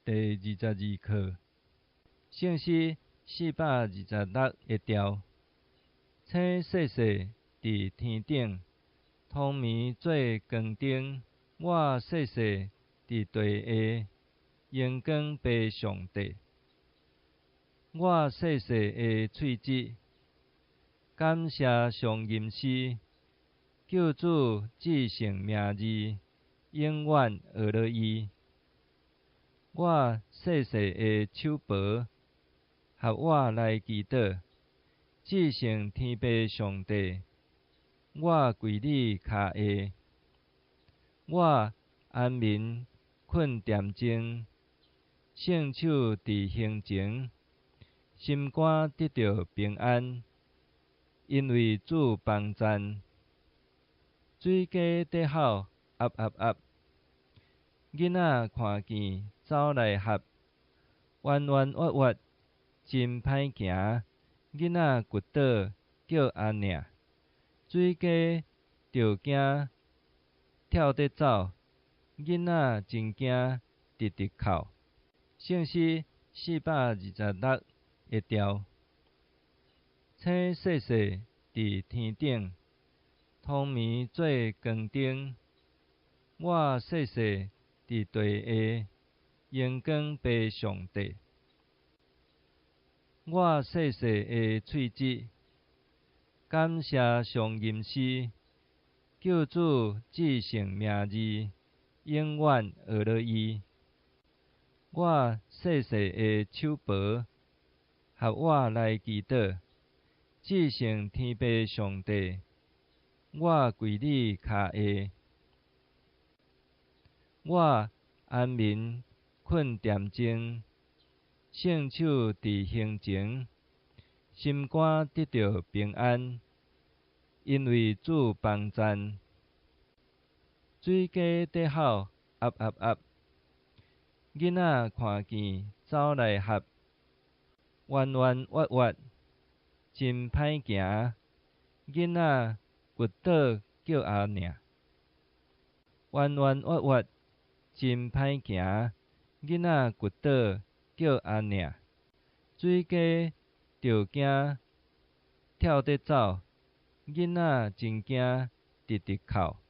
第22課，聖詩426下調，星細細佇天頂，通暝做光燈。我細細佇地下，榮光父上帝。我細細的喙舌，感謝上吟詩，救主至聖名字，永遠學落伊。我細細的手脯，合我來祈禱，至聖天父上帝，我跪你跤下。我安眠睏恬靜，聖手佇胸前，心肝得著平安，因為主幫贊。水雞佇吼，鴨鴨鴨，囡仔看見走來翕，彎彎彎彎真歹行，囡仔轆倒叫阿娘，水雞著驚跳咧走，囡仔真驚直直哭。聖詩426下調，星細細佇天頂，通暝做光燈。我細細佇地下，榮光父上帝。我細細的喙舌，感謝上吟詩，救主至聖名字，永遠學落伊。我細細的手脯，合我來祈禱，至聖天父上帝，我跪你跤下。我安眠睏恬靜，聖手佇胸前，心肝得著平安，因為主幫贊。水雞佇吼，鴨鴨鴨，囡仔看見走來翕，彎彎彎彎真歹行，囡仔轆倒叫阿娘，彎彎彎彎真歹行，囡仔轆倒叫阿娘，水雞著驚跳咧走，囡仔真驚直直哭。